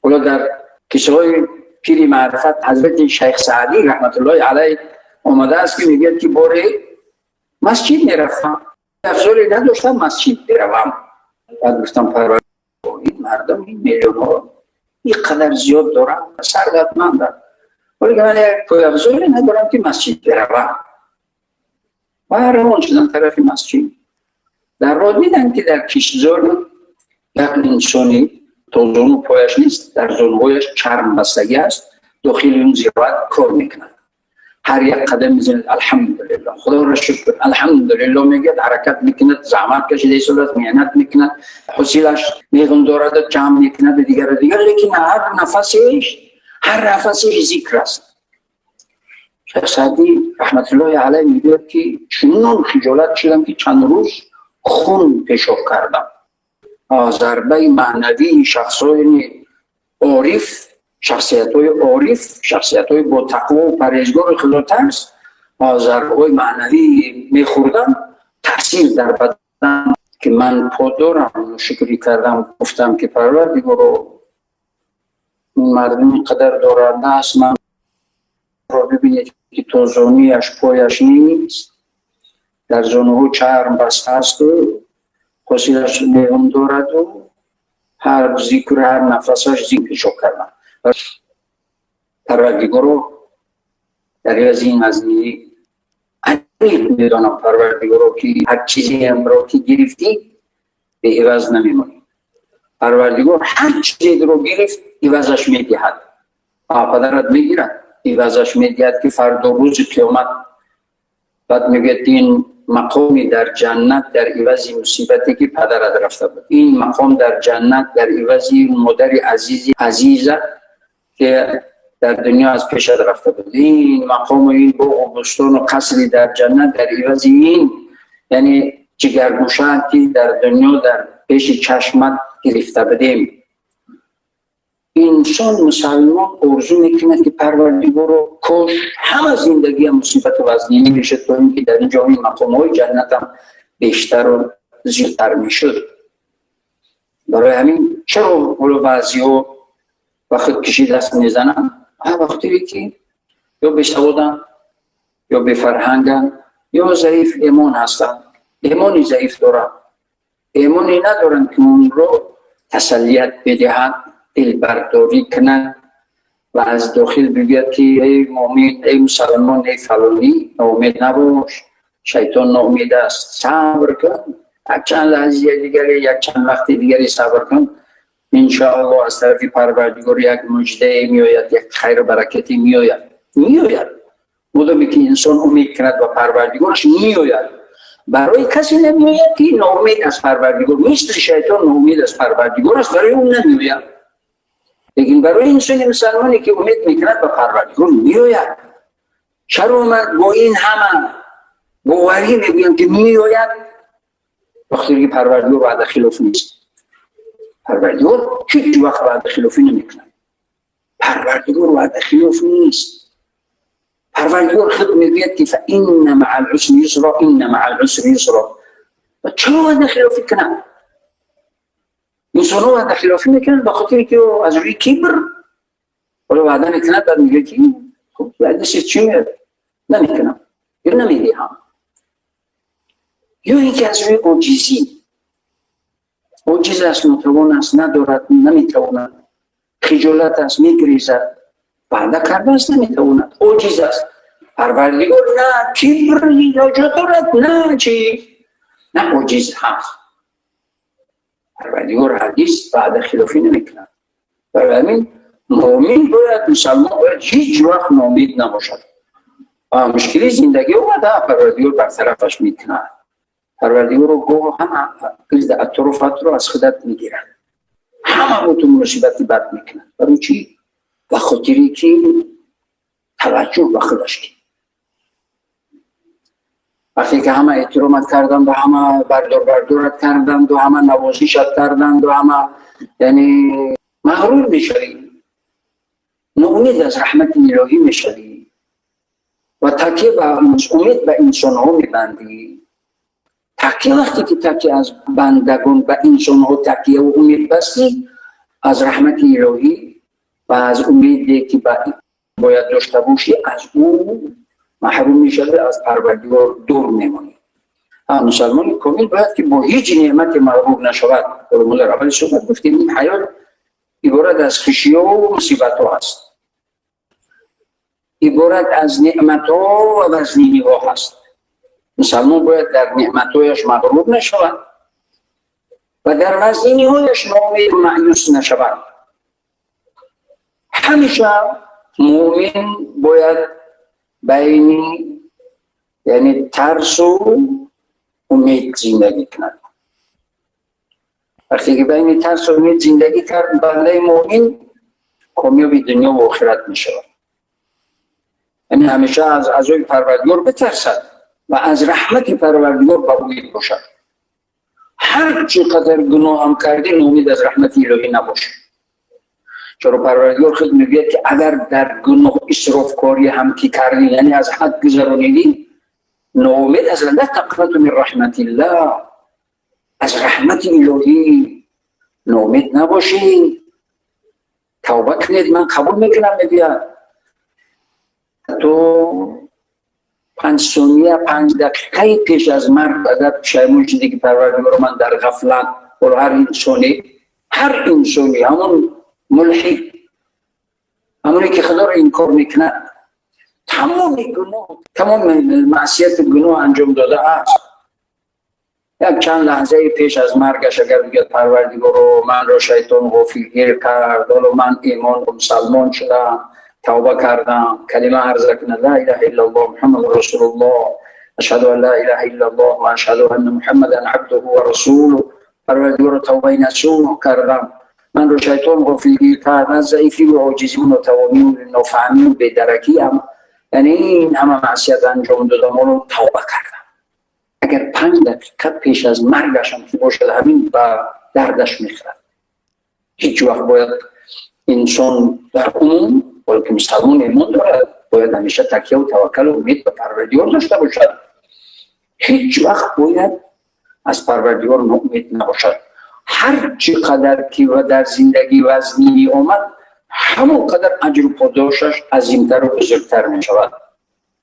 Ҳоло дар қиссаҳои пири маърифат ҳазрати Шайх Саъдӣ раҳматуллоҳи алайҳ омадааст, ки мегӯяд, ки боре масҷид мерафтам, афзоле надоштам масҷид биравам. Баъд гуфтам: «Парвардигор, ин мардум, ин миллионҳо ин қадар зиёд доранд, сарватманданд, вале ман як пойафзоле надорам, ки масҷид биравам». Ва равон шудам тарафи масҷид. Дар роҳ дидам, ки дар киштзор як инсони то зону пояш нест, дар зонуҳояш чарм бастагӣ аст, дохили он зироат кор мекунад. Ҳар як қадам мезанад, «Алҳамдулилло, Худоро шукр, алҳамдулилло» мегӯяд, ҳаракат мекунад, заҳмат кашида истодааст, меҳнат мекунад, ҳосилаш меғундорад, ҷамъ мекунад, дигару дигар, лекин ҳар нафасеш зикр аст. Шайх Саъдӣ раҳматуллоҳи алайҳ мегӯяд, ки чунон хиҷолат шудам, ки чанд рӯз хун пешоб кардам. Зарбаи маънавии шахсони ориф, шахсиятҳои ориф, шахсиятҳои бо тақвову парҳезгору худотарс зарбаҳои маънавӣ мехӯрданд, таъсир дар бадан, ки ман по дорам, шукрӣ кардам, гуфтам, ки «Парвардигоро, мардум ин қадар доранда аст, манро бибинед, ки то зонуяш пояш нест, дар зонуҳо чарм бастаасту ҳосилаш меҳум дораду ҳар зикр, ҳар нафасаш зикр пешоб кардам. Парвардигоро, дар ивази ин вазнинӣ аниқ медонам, Парвардигоро, ки ҳар чизеамро ки гирифтӣ, беиваз намемонӣ». Парвардигор ҳар чизеро гирифт, ивазаш медиҳад. Падарат мегирад, ивазаш медиҳад, ки фардо рӯзи қиёмат баъд мегӯяд, ки ин мақоми дар ҷаннат дар ивази мусибате, ки падарат рафта буд, ин мақом дар ҷаннат дар ивази модари азизи азиза, ки дар дунё аз пешат рафта буд, ин мақому ин боғу бӯстону қасри дар ҷаннат дар ивази ин, яъне ҷигаргӯшаат, ки дар дунё дар пеши чашмат гирифта будем. Инсон, мусалмон орзу мекунад, ки Парвардигоро, кош ҳама зиндагиам мусибату вазнинӣ мешуд, то ин ки дар ин ҷо ин мақомҳои ҷаннатам бештару зиёдтар мешуд. Барои ҳамин чаро ҳоло баъзиҳо ба худкушӣ даст мезананд? Ба хотире ки ё бесаводанд, ё бефарҳанганд, ё заиф эмон ҳастанд, эмони заиф доранд, эмоне надоранд, ки онро тасаллият бидиҳад, дилбардорӣ кунад ва аз дохил бигӯяд, ки эй муъмин, эй мусалмон, эй фалонӣ, ноумед набош, шайтон ноумед аст, сабр кун, якчанд лаҳзаи дигаре, якчанд вақти дигаре сабр кун, иншоаллоҳ аз тарафи Парвардигор як муҷдае меояд, як хайру баракате меояд. Меояд, мудоме ки инсон умед кунад ба Парвардигораш, меояд. Барои касе намеояд, ки ноумед аз Парвардигор, мисли шайтон ноумед аз Парвардигор аст, барои ӯ намеояд. Лекин барои инсони мусалмоне, ки умед мекунад ба Парвардигор, меояд. Чаро ман бо ин ҳама боварӣ мегӯям, ки меояд? Вақте ки Парвардигор ваъда хилоф нест. Парвардигор ҳеҷ вақт ваъда хилофӣ намекунад. Парвардигор ваъда хилоф нест. Парвардигор худ мегӯяд, ки فإن مع العسر يسرا، إن مع العسر يسرا. Чаро ваъда хилофӣ кунад? Инсонҳо ваъда хилофӣ мекунанд ба хотире ки аз рӯи кибр. Ҳоло ваъда мекунад, баъд мегӯяд, ки хуб, дасти чӣ меяд, намекунам ё намедиҳам, ё ин ки аз рӯи оҷизӣ, оҷиз аст, нотавон аст, надорад, наметавонад, хиҷолат аст, мегрезад, ваъда кардааст, наметавонад, оҷиз аст. Парвардигор на кибр ҷо дорад, на чи, на оҷиз ҳаст. Парвардигор ҳаргиз ваъда хилофӣ намекунад. Барои ҳамин муъмин бояд, мусалмон бояд ҳеҷ вақт ноумед набошад. Мушкили зиндагӣ омада, Парвардигор бартарафаш мекунад. Парвардигоро гоҳ ҳама гирда атрофатро аз худат мегирад, ҳама бо ту муносибати бад мекунад. Барои чӣ? Ба хотире ки таваҷҷӯҳ ба худаш ки вақте ки ҳама эҳтиромат карданд, ҳама бардор бардорат карданду, ҳама навозишат карданду, ҳама, яъне мағрур мешавӣ, ноумед аз раҳмати илоҳӣ мешавӣ ва такя ба умед ба инсонҳо мебандӣ. Такя, вақте ки такя аз бандагон ба инсонҳо такяву умед бастӣ, аз раҳмати илоҳӣ. و از امیدی که باید داشته باشی از او محروم میشوی، از پروردگار دور میمانی. مسلمان کامل باید که با هیچ نعمت مغرور نشود. ما در اول صحبت گفتیم این حیات عبارت از خوشی ها و مصیبت ها هست، عبارت از نعمت ها و وزنینی ها هست. مسلمان باید در نعمت هایش مغرور نشود و در وزنینی هایش ناامید و مأیوس نشود. همیشه مؤمن باید بین یعنی ترس و امید زندگی کند. وقتی که بین ترس و امید زندگی کرد، بنده مؤمن کامیاب دنیا و آخرت می شود. یعنی همیشه از عذاب پروردگار بترسد و از رحمت پروردگار با امید باشد. هر چقدر گناه هم کردی، ناامید از رحمت الهی نباشه. چرا؟ پروردگار خود میگوید که اگر در گناه اسرافکاری هم که کردی، یعنی از حد گذرانیدی، ناامید از لا تقنطوا من رحمت الله، از رحمت الهی ناامید نباشید، توبه کنید، من قبول میکنم. میگوید تو 5 ثانیه، 5 دقیقه پیش از مرگ اگر پشیمون شدی که پروردگار، من در غفلت، و هر انسانی، همون ملحد، همونی که خدا رو انکار میکنه، تمام گناه، تمام معصیت، گناه انجام داده است، یک چند لحظه پیش از مرگش اگر بگه پروردگار، من را شیطان غافلگیر کرد، حالا من ایمان و مسلمان شدم، توبه کردم، کلمه عرضه کنه، لا اله الا الله محمد رسول الله، اشهد ان لا اله الا الله و اشهد ان محمدا عبده و رسوله، پروردگار، توبه نصوح کردم، من رو شیطان غافلگیر کرد، از ضعیفی و عاجزی و ناتوانی و نافهمی و بیدرکی هم یعنی این همه معصیت انجام دادم و توبه کردم، اگر 5 دقیقه پیش از مرگش هم که باشد، همین به دردش میخورد. هیچ وقت باید انسان در عموم باید که مسلمان ایمان دارد، باید همیشه تکیه و توکل و امید به پروردگار داشته باشد. هیچ وقت باید از پروردگار ناامید نباشد. هر چقدر که و در زندگی وزنی آمد، همون قدر اجر و پاداشش عظیمتر و بزرگتر می شود.